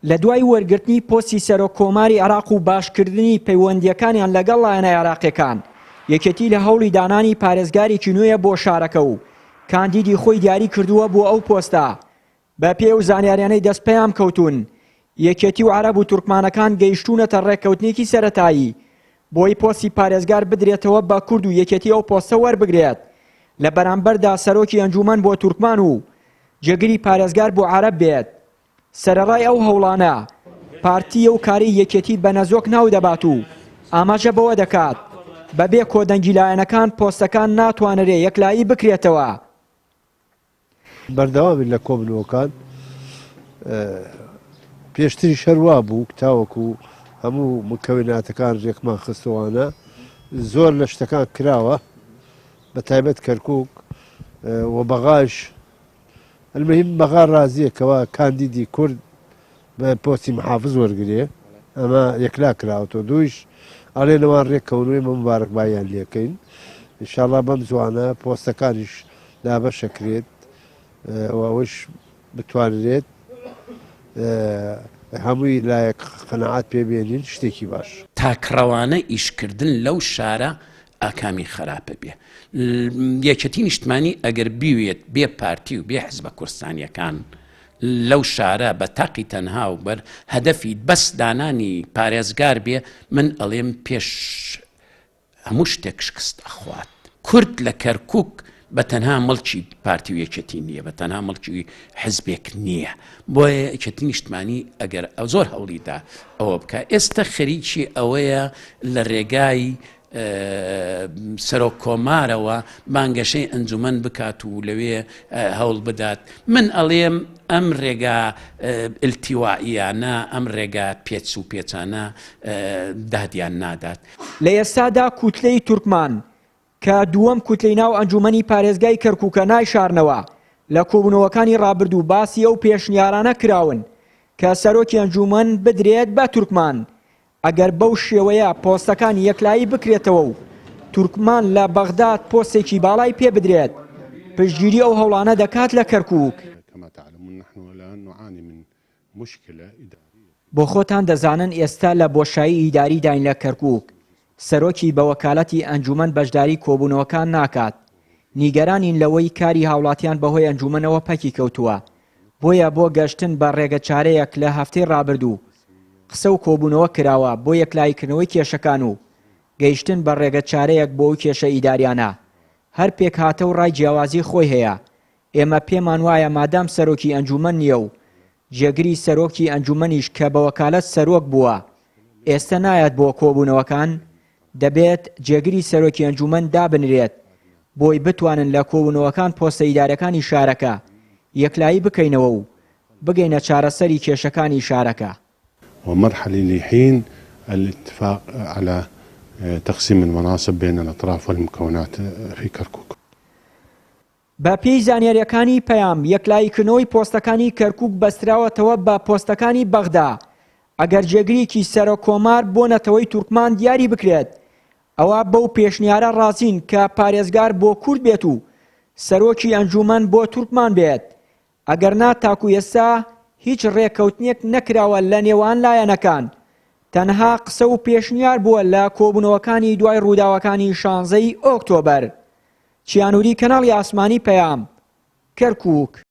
لە دوای وەرگرتنی پۆستی سەرۆک کۆماری عێراق و باشکردنی پەیوەندییەکانیان لەگەڵ لایەنە عێراقییەکان، یەکێتی لە هەوڵی دانانی پارێزگارێکی نوێیە بۆ شارەکە و کاندیدی خۆی دیاری کردووە بۆ ئەو پۆستە. بەپێی ئەو زانیاریانەی دەست پەیام کەوتوون، یەکێتی و عەرەب و تورکمانەکان گەیشتوونەتە ڕێککەوتنێکی سەرەتایی بۆی پۆستی پارێزگار بدرێتەوە بە کورد و یەکێتی ئەو پۆستە وەربگرێت، لە بەرامبەردا سەرۆکی ئەنجوومەن بۆ تورکمان و جێگری پارێزگار بۆ عەرەب بێت. سەرەڕای ئەو هەوڵانە، پارتی ئەو کارەی یەکێتی بە نەزۆک ناودەبات و ئاماژە بەوە دەکات، بەبێ کۆدەنگی لایەنەکان پۆستەکان ناتوانرێ یەکلایی بکرێتەوە. بەردەوامین لە کۆبنەوەکان پێشتریش هەر وا بوو تاوەکو هەموو مکەویناتەکان رێکمان خستوانە زۆر لە شتەکان کراوە بە تایبەت کەرکک و بەغاش المهم بەغا رازیە کەوا کاندیدی کورد بە پۆستی محافز وەرگێ ئەمە یەکلا کراوەتەوە دوویش ئەڵێ لەوان رێککەون و ئێمە مبارەکباییان لێکەین ئینشاڵا بەم زوانە پۆستەکانیش دابەشەکرێت و ئەوەش بتوانرێت هەمووی لایەک قەنەعات پێ بێنین شتێکی باش. تاکڕەوانە ئیشکردن لەو شارە ئاکامی خەراپە بێ. یەکێتی نیشتمانی ئەگەر بیوێت بێ پارتی و بێ حزبە کوردستانیەکان لەو شارە بە تاقی تەنها و بەر هەدەفی بەس دانانی پارێزگار بێ من ئەڵێم پێش هەموو شتێک شکست ئەخوات. کورد لە کەرکوک بە تەنها مڵکی پارتی و یەکێتی نییە، بە تەنها مڵکی حزبێک نییە. بۆیە یەکێتی نیشتمانی ئەگەر زۆر هەوڵی دا ئەوە بکا، ئێستە خەریکی ئەوەیە لە رێگای سەرۆک کۆمارەوە بانگەشەی ئەنجومەن بکات و لەوێ هەوڵ بدات. من ئەڵێم ئەم رێگا ئیلتیوائیانە، ئەم رێگا پێچ و پێچانە دادیان نادات. لە ئێستادا کوتلەی تورکمان کە دووەم کوتلەی ناو ئەنجومەنی پارێزگای کەرکوکە نایشارنەوە، لە کۆبوونەوەکانی ڕابردوو باسی ئەو پێشنیارانە کراون کە سەرۆکی ئەنجومەن بدرێت بە تورکمان، ئەگەر بەو شێوەیە پۆستەکان یەکلایی بکرێتەوە و تورکمان لە بەغداد پۆستێکی باڵای پێ بدرێت، پشتگیری ئەو هەوڵانە دەکات لە کەرکوک. بۆ خۆتان دەزانن ئێستا لە بۆشایی ئیداریداین لە کەرکوک، سەرۆکی بە وەکالەتی ئەنجومەن بەشداری کۆبوونەوەکان ناکات، نیگەرانین لەوەی کاری هاوڵاتیان بەهۆی ئەنجومەنەوە پەکی کەوتووە، بۆیە بۆ گەشتن بە ڕێگەچارەیەک لە هەفتەی ڕابردوو قسە و کۆبوونەوە کراوە بۆ یەکلاییکردنەوەی کێشەکان و گەیشتن بە ڕێگەچارەیەک بۆ ئەو کێشە ئیداریانە. هەر پێکهاتە و ڕای جیاوازی خۆی هەیە، ئێمە پێمان وایە مادام سەرۆکی ئەنجومەن نییە و جێگری سەرۆکی ئەنجومەنیش کە بە وەکالەت سەرۆک بووە ئێستە نایەت بۆ کۆبوونەوەکان، دەبێت جێگری سەرۆکی ئەنجومەن دابنرێت بۆی بتوانن لە کۆبوونەوەکان پۆستە ئیدارەکانی شارەکە یەکلایی بکەینەوە و بگەینە چارەسەری کێشەکانی شارەکە. ومرحلة لحين الاتفاق على تقسيم المناصب بين الأطراف والمكونات في كركوك. بە پێی زانیارییەکانی پەیام، یەکلاییکردنەوەی پۆستەکانی کەرکوک بەستراوەتەوە بە پۆستەکانی بەغدا، ئەگەر جێگرێکی سەرۆک کۆمار بۆ نەتەوەی تورکمان دیاری بکرێت، ئەوا بەو پێشنیارە ڕازین کە پارێزگار بۆ کورد بێت و سەرۆکی ئەنجومەن بۆ تورکمان بێت، ئەگەرنا تاکو ئێستا هیچ ڕێککەوتنێک نەکراوە لە نێوان لایەنەکان، تەنها قسە و پێشنیار بووە لە کۆبوونەوەکانی دوای ڕووداوەکانی شانزەی ئۆکتۆبەر. چیانوری کەناڵی ئاسمانی پەیام، کەرکوک.